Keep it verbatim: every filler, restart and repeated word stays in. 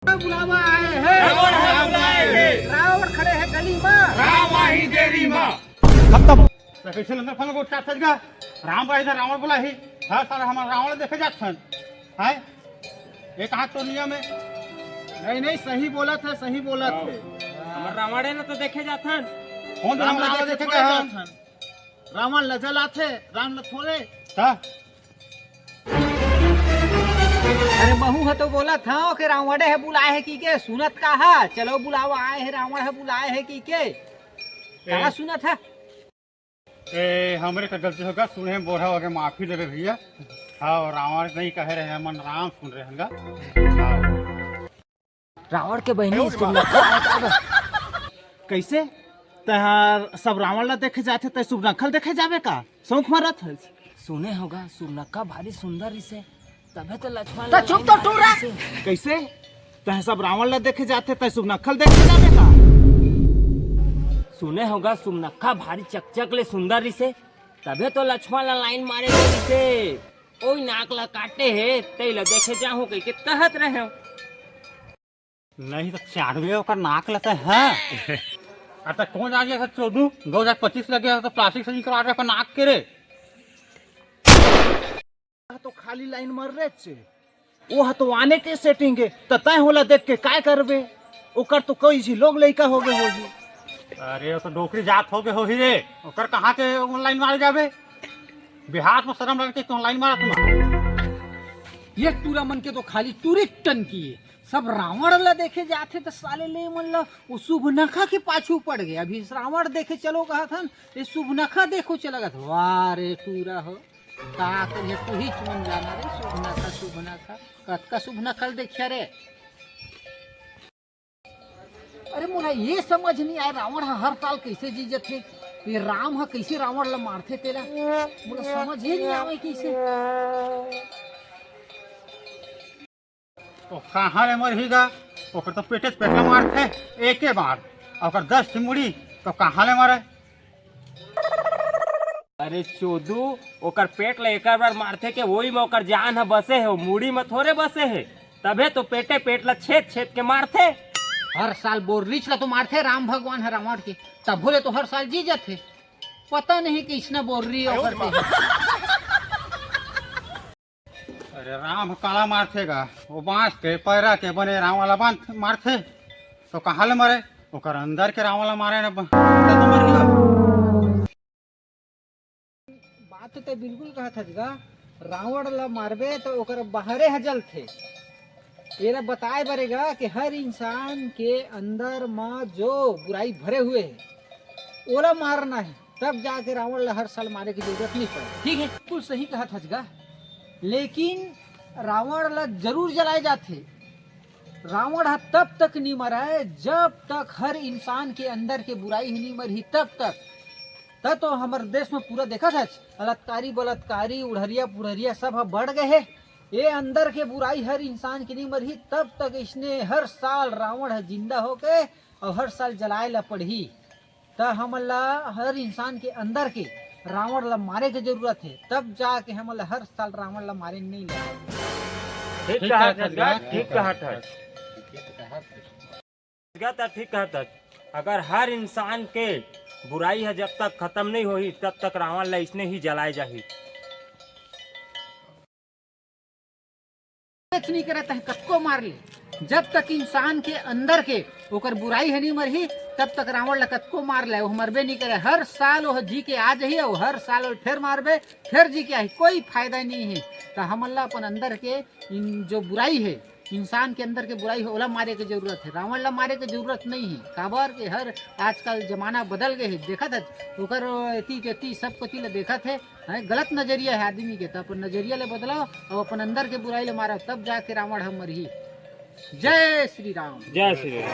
बुलावा आए हे। रावण ह बुलाए हे। रावण खड़े हे गली मा। राम आही देरी मा। खत्म। त कइसे लंदर फंदर गोठियाथस गा? राम भाई इधर रावण बुलाही। हाँ साला, हमन रावण देखे जाथन। हैं? ये कहाँ तो नियम हे? नहीं, नहीं, सही बोलत हे, सही बोलत हे। हमर रावण हे ना तो देखे जाथन। कौन राम रावण देखे देखे गए हम? जाथन। रावण ल जलाथे, राम ल थोड़े। का? अरे महू ह तो बोलत हंव के रावण ह बुलाए हे कहिके, सुनत का ह? चलो बुलावा आए हे, रावण ह बुलाए हे कहिके। काला सुनत ह? ए, हमरे का गलती होगे, सुने बोरा होगे, माफी देबे भइया। हाँ, रावण नहीं कहे रहे, हमन राम सुन रहे हन गा। हाँ। रावण के बहिनी सुभनखा। कइसे? तैं ह सब रावण ला देखे जाथे, तैं सुभनखा ल देखे जाबे का? सौंख मारत हस। सुने होगा, सुभनखा भारी सुंदर रिसे, तभे तो लक्ष्मण त ला चुप तो टूरा। कइसे? तैं ह सब रावण ला देखे जाथे, तैं सुभनखा ल देखे जाबे का? सुने होगा, सुभनखा भारी चकचक ले सुंदर रिसे, तभे तो लक्ष्मण ला लाइन मारे गे रिसे। ओई नाक ला काटे हे, तेला देखे जाहूं कहिके कहत रहेंव। नहीं तो चाड़बे ओकर नाक ला तैं ह। अरे त कौन आ गया था चोदू? दो हजार पच्चीस लगे तो प्लास्टिक से निकला रहे अपन नाक के रे। तो खाली लाइन मार रहे छे। वो ह तो आने के सेटिंग हे, त तैं ओला देख के काय करबे? ओकर तो कोई झी लोग लइका होगे होही। अरे, वो तो डोकरी जात होगे होही रे, ओकर कहाँ के लाइन मारे जाबे? बिहार में शर्म लगथे तो लाइन मारा तुम्हारा। ये टूरा मन के तो खाली टूरी टन की हे। सब रावण ला देखे जाथे त साले ले मन ला वो सुभनखा के पाछू पड़ गे। अभी रावण देखे चलो कहत हन, ये सुभनखा देखो चला गत। वाह रे टूरा हो, का करिए तू ही चुन जाना रे। सुभनखा, सुभनखा, कतका सुभनखा ल देखिया रे। अरे मोला ये समझ नहीं आए, रावण ह हर साल कइसे जी जथे, ये राम ह कइसे रावण ला मारथे तेला, मोला समझ ही नहीं आवे कइसे। तो कहाँ ले मरही गा? ओकर तो पेटे पेट ला मारथे एके बार, ओकर दस ठी मुड़ी तो कहाँ ले मरे? अरे चोदू, ओकर पेट ला एकर बार मारथे के वही में ओकर जान ह बसे हे, वो मुड़ी में थोड़े बसे हे। तभे तो पेटे पेट ला छेद छेद के मारथे। हर साल बोर्रीच ला तो मारथे राम भगवान ह रावण के, तभो ले तो हर साल जी जथे। पता नहीं कइसना बोर्री ओकर ते। अरे राम ह काला मारथे गा, वो बांस के पैरा के बने रावण ला बांध मारथे, तो कहाँ ले मरे? ओकर अंदर के रावण ला मारे न ब-, अंदर तो मर गया। बात तो तैं बिल्कुल कहत हस गा, रावण ला मारबे तो ओकर बाहरे ह जलथे। एला बताए बरे गा कि हर इंसान के अंदर म जो बुराई भरे हुए हे, ओला मारना हे, तब जाके रावण ला हर साल मारे के जरूरत नहीं पड़े। ठीक है, बिल्कुल सही कहत हस गा, लेकिन रावण ला जरूर जलाए जाथे। रावण ह तब तक नहीं मरय, जब तक हर इंसान के अंदर के बुराई ही नहीं मरही, तब तक। त तो हमर देश में पूरा देखत हच, बलात्कारी, बलात्कारी, उढ़रिया, पुढ़रिया सब ह बढ़ गए हे। ये अंदर के बुराई हर इंसान के नहीं मरही, तब तक इसने हर साल रावण ह जिंदा होके अउ हर साल जलाए ला पड़ही। त हमन ला हर इंसान के अंदर के रावण ला मारे के जरूरत हे, तब जाके हमन ला हर साल रावण ला मारे नहीं लगे। ठीक कहत हस गा, ठीक कहत हस। गा त ठीक कहत हस। अगर हर इंसान के बुराई ह जब तक खत्म नहीं होही, तब तक रावण ला इसने ही जलाए जाही। कुछ नहीं करे, तह कतको मार ले, जब तक इंसान के अंदर के ओकर बुराई ह नहीं मरही, तब तक रावण ला कतको मार ले, वो मरबे नहीं करे। हर साल वो जी के आ जाही, और हर साल वो फेर मारबे, फेर जी के आही, कोई फायदा नहीं है। तो हमन ला अपन अंदर के इन जो बुराई है, इंसान के अंदर के बुराई है, ओला मारे के जरूरत है, रावण ला मारे के जरूरत नहीं है। काबर के हर आजकल जमाना बदल गए है, देखत है ओकर एती तेती सब कोती ला देखत है, हैं, गलत नजरिया है आदमी के, तो अपन नजरिया ले बदलाओ और अपन अंदर के बुराई ले मारो, तब जाके रावण हम मरही। जय श्री राम। जय श्री राम।